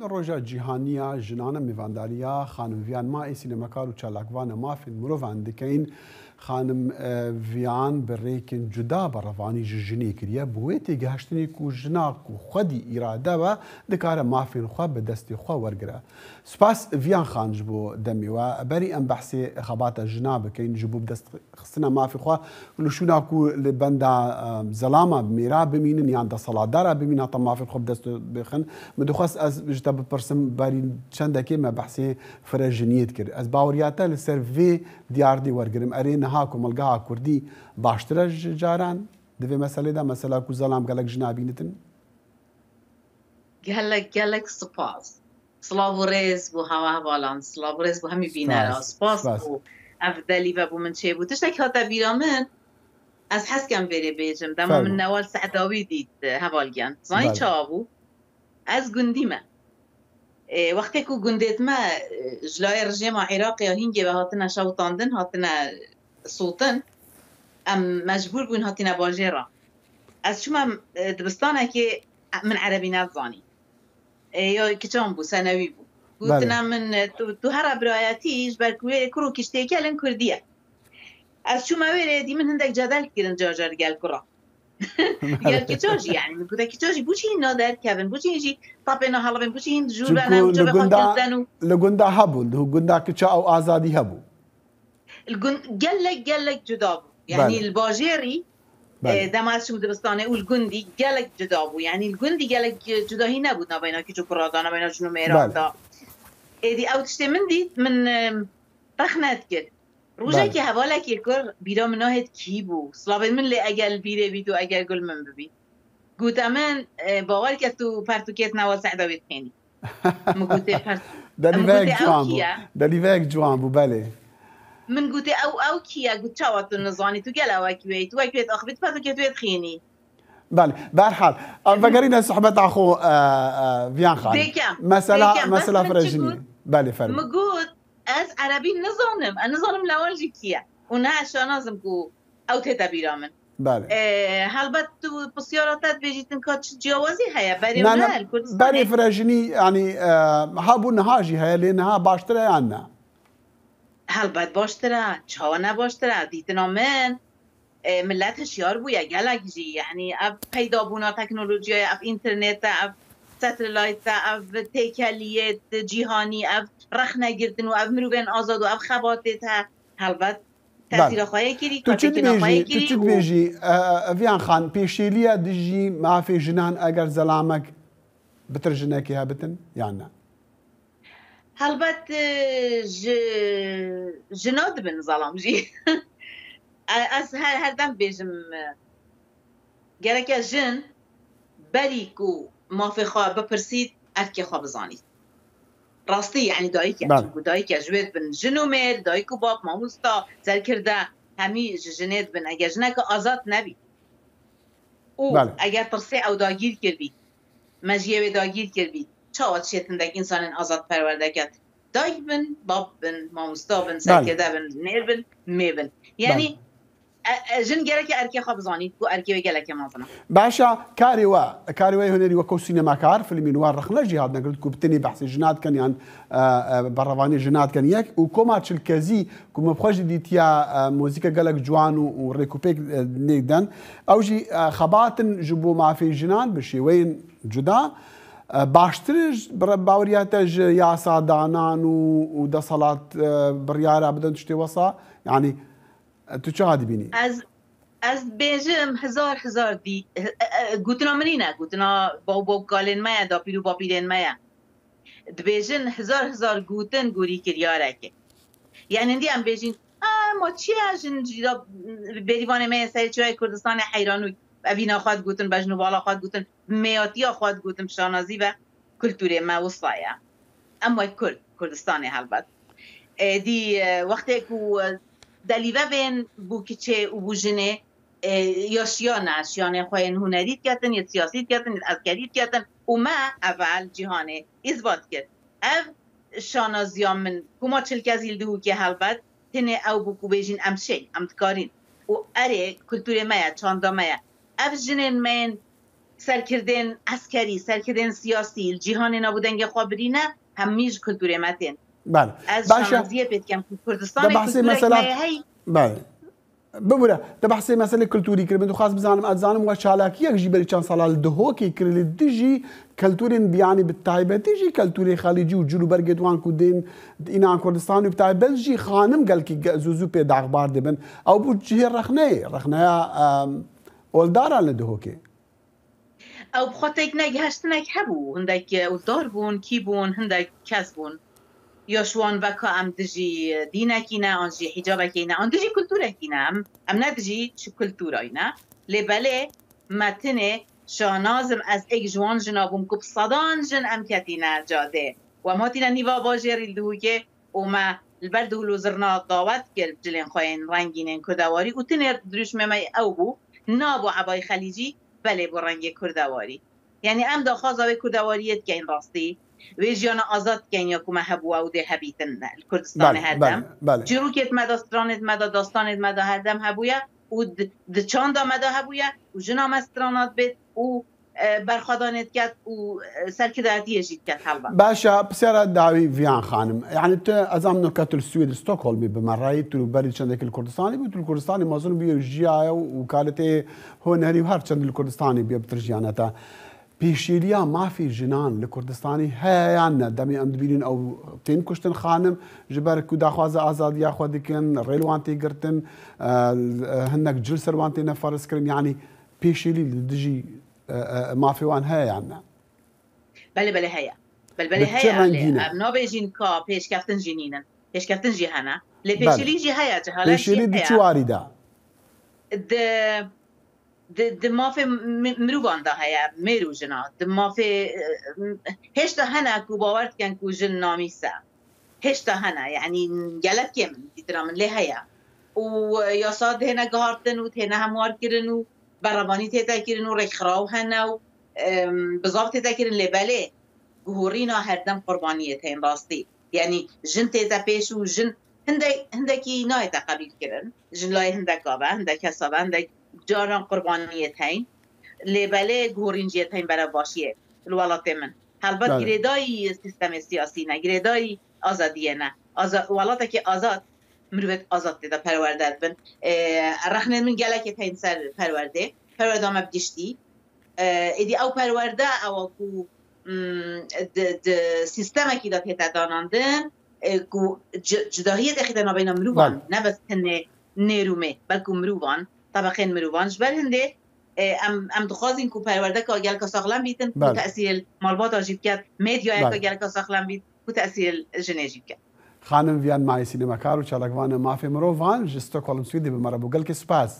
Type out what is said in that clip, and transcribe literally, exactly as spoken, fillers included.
Roja Cîhanî ya Jinan e, mêvandariya xanim Viyan ma ê sînemekar û çalakvana mafên mirovan dikeyin. Xanim, e, Viyan bi rêkên cuda berevanî ji jinê kiriye. Bi wê têgihiştinê ku jina ku xwedî îrade be, dikare mafên xwe bi destê xwe wergire. Spas Viyan Xan ji bo demê we. Berî em behsê xebata jina bikeyin ji bo bi dest xistina mafê xwe, li şûna ku li benda, em, zelama mêra bimînin yan deselatdara bimînin, heta mafê xwe bi dest bixin. Min dixwest ez ji te bipirsim, berî çendekê me behsê firejiniyê dikir. Ez baweriya te li ser vê diyardê wergirim. Erê, niha komelgeha kurdî baştir e ji caran di vê meselê de, mesela ku zelam gelek jina bînitin? Gelek, gelek spas. Silav û rêz bo hewa hevalan, silav û rêz bo hemî bînera. Spas, spas. Spas bo ev delîve bo min çêbû. Tiştek hate bîra min, ez hez kem vêrê bêjim. Dema min Fermo. Newal Se'dawî dît, e, heval giyan. Zanî Belê. Çawa bû? Ez gundî me. Ê, wextê ku gundêt me, e, ji layê rejêma Iraqê ya hîngê ve hatine şewitandin, hatine sotin, em mecbûr bûn hatine bajêra. Ez çûme, e, dibistanekê, e, min erebî nezanî. E, ya kiçan bû, senewî bû. Gotina Belê. Min, e, tu, tu here birayetî ji ber ku wê kur û kiş têkelin kurdî ye. Ez çûme wêrê, dî min hindek cedel kirin car car gel kura. Gel kiça jî, yani, min gote kiça jî, bo çi hîn naderkevin, bo çi hîn jî tapê nahelivin, bo çi hîn jûr Çimku bene û li çavê xwe gunda, kilden û li gunda hebû, li gunda kiça ew azadî hebû. Li gund gelek, gelek cuda bû. Yani Belê. Li bajêrî, Belê. E, dema ez çûm dibistanê û li gundî gelek cuda bû. Yani li gundî gelek, e, cudahî nebû navbeyna kiç û kura da, navbeyna jin û mêran Belê. Da. Êdî ew tiştê min dît, min, e, rexne dikir. Rojekê Belê. Hevalekê kur bîra min nahêt kî bû. Silavên min lê eger li bîrê bît û eger gul min bibî. Gote min, e, bawer ke tu pertûkêt Newal Se'dawî dixênî. Min gote per-, min Delîveyek gote ew ciwan kî bû. Ye? Delîveyek ciwan bû, belê. Min gote ew, ew kî ye? Got çawa tu nizanî? Tu gel ew wekî wê yî. Tu wekî wê diaxivî, tu pertûkêt wê dixênî. Belê. Berhal, em vegerîne sohbeta xwe, e, e, Viyan Xanî. Dêkem, Mesela, dêkem, bes mesela min çi firejinî. Got? Belê, fermo. Min got, ez erebî nizanim. Ez nizanim Newal jî kî ye. Û niha ez şanaz im ku ew tête bîra min. Belê. E, helbet tu pisyara te dibêjî, tinka çi ciyawazî heye? Berê Na, hûner, na, Kurdistanê. Berê firejinî, yanî, e, hebû niha jî heye, lê niha baştir e yan ne? Helbet baştir e. Çawa ne baştir e? Dîtina min, e, millet hişyar bûye, gelek jî. Yanî ev peydabûna teknolojiyayê, ev înternet e, ev satelayt e, ev têkeliyê cîhanî, ev rexnegirtin û ev mirovên azad û ev xebatê te, helbet Belê. Tesîra xwe yê kirî, Tu çi katekîna xwe yê dibêjî, tu kirî çi û dibêjî, e, e, Viyan Xan, pêşêliye dijî mafê jinan eger zelamek bitir jinekê hebitin, yan ne? Helbet, e, ji, jina dibin zelam jî. E, ez her, her dem bêjim, e, gereke jin berî ku mafê xwe bipirsît, erkê xwe bizanît. Rastî, yanî dayik e. Belê. Çimku dayik e, ji wê dibin jin û mêr, dayik û bab, mamosta, serkirde, hemî ji jinê dibin. Eger jineke azad nebî û Belê. Eger tirsê ew dagîr kiribî, mejiyê wê dagîr kiribî, çawa dişê tindek însanên azad perwerde ket? Dayik bin, bab bin, mamosta bin, Belê. Serkirde bin, nêr bin, mê bin. Yanî, Belê. E, e, jin gereke erkê xwe bizanît ku erkê wê geleke mezin e. Baş e, karê we, karê we yê hunerî wek ew sînemakar, filmên we rexne jî hatine kirin ku bi tenê behsê jina dikin yan, e, e, berevanê jina dikin yek û koma Çilkezî ku min bi xwe jî dîtiye, e, muzîke gelek ciwan û, û rêkûpêk, e, nêk den. Ew jî, e, xebatin ji bo mafê jinan bi şêweyên cuda, e, baştir ji, bi re-, baweriya te ji yasadanan û, û deselat, e, biryara bidin tiştê wesa. Yanî, E, tu çawa dibînî? Ez, ez dibêjim hezar hezar dî-, e, e, gotina min nîne, gotina baw û bavkalên me ye, dapîr û bapîrên me ye. Dibêjin hezar hezar gotin gorî kiryareke. Yani, hindî em bêjin, "A, ma çi ye jin jî da, bêrîvanê me yê serê çiyayê Kurdistanê heyran û evîna xwe digotin, bejn û bala xwe digotin, mêyatiya xwe digotin, şanazî ve kulturê me wisa ye." Em wek Kurd, Kurdistanê helbet. E, dî, e, wextê ku, e, delîve bên bû kiçê û bû jinê, e, ya şiyane, şiyanê xwe yên hunerî diketin, yê siyasî diketin, yê eskerî diketin û me evel cîhanê îsbat kir. Ev şanaziya min, ku ma Çilkezî li Dihokê helbet, tenê ew bû ku bêjin em şên, em dikarîn. Û erê, kulturê me ye, çanda me ye. Ev jinên me yên serkirdên eskerî, serkirdên siyasî li cîhanê nabû dengê xwe birîne, hemî ji kulturê me tên. Belê. Ez şanaziyê pê dikem ku Kurdistanê kulturek me ye hey. Belê. Bibûre, te behsê meselê kulturî kir. Min dixwest bizanim, ez dizanim we çalakiyek jî berî çend sala li Dihokê kir li dijî kulturên biyanî, bi taybetî jî kulturê xelîcî û cil û bergê wan ku dên înan Kurdistanê û bi taybet jî xanim gelkî ge-, zû zû pê daxbar dibin. Ew bû cihê rexneyê, rexneya, em, oldaran li Dihokê. Ew bi xwe têk ne, gihiştinek hebû. Hindek oldar bûn, kî bûn, hindek kes bûn. Ya ji wan veka em dijî dînekî ne, an jî hicabekî ne, an dijî kulturekî ne. Em, em ne dijî çi kulturayî ne. Lê belê me tinê şanaz im, ez êk ji wan jina bûm ku bi sedan jin em ketîne cadê. Û em hatîne nîva bajêrî li Dihokê û me li ber dûl û zirna dawet kir cilên xwe yên rengîn ên kurdewarî û tinê dirûşmê me ew bû, nabû ebayî xelîcî, belê bû rengê kurdewarî. Yanî em daxwaza wê kurdewariyê dikeyn rastî, wê jiyana azad dikeyn ya ku me hebû ew dê hebîtin li Kurdistanê herdem. Çîrokêt me de, stranêt me de, dastanêt me de herdem hebûye û di, di çanda me de hebûye û jina me strana dibêt û e, berxwedanê diket û, e, serkirdayetiyê jî diket helbet. Baş e, pisyara dawî Viyan xanim. Yani tu, ez am noka tu li Swêd, Stockholmê bi me rayî, tu berî çendekî li Kurdistanê bû, tu li Kurdistanê mezin bûye û jiyaye û, û kaletê hunerî û her çend li Kurdistanê bûye bi tir jiyane te. Pêşêliya mafê jinan li Kurdistanê heye yan ne? Demê em dibînin ew tên kuştin xanim, ji ber ku daxwaza azadiya xwe dikin, rê li wan tê girtin, e, hindek cil ser wan têne ferz kirin. Yani pêşêlî li dijî e, e, mafê wan heye yan ne? Belê, belê heye. Belê, belê heye. Em nabêjin ka pêşkeftin jî nînin. Pêşkeftin jî hene. Lê pêşîlî jî heye, cehalet jî heye. Pêşîlî di çi warî de? Di, di, di mafê mi-, mirovan de heye, mêr û jina. Di mafê, e, hêşta hene ku bawer dikin ku jin namîs e. Hêşta hene, yanî gelek kêm in, dîtina min lê heye. Û yasa dihêne guhartin û dihêne hemwarkirin û berevanî tête kirin û rêkxiraw hene û, em, bizav tête kirin, lê belê guhorîna herdem qurbaniyê tên rastî. Yanî jin tête pêş û jin hindek, hindekî nayête qebîl kirin. Ji layê hindeka ve, hindek kesa ve, hindek caran qurbaniyê tên. Lê belê guhorîn jî tên berevbaşiyê li welatê min. Helbet girêdayî sîstemê siyasî ne, girêdayî azadiyê ne. Aza-, welatekî azad, mirovêt azad tê de perwerde dibin. E, rexnên min gelekê tên ser perwerdê. Perwerda me bi giştî. E, êdî ew perwerde ewa ku, mm, di, di sîstemekî de tête danandin, e, ku ci-, cudahiyê dexîte navbeyna mirovan, ne bes tenê nêrûmê, belku mirovan, tebeqên mirovan. Ji ber hindê, e, em, em dixwazin ku perwerdeka gelka saxlem bîtin, ku tesîrê li malbata jî biket, medyayeka gelka saxlem bît, ku tesîrê li jinê jî biket. Xanim Viyan Mayî, sînemekar û çalakvana mafê mirovan ji Stockholm, Swêdê bi me re bû. Gelkê spas.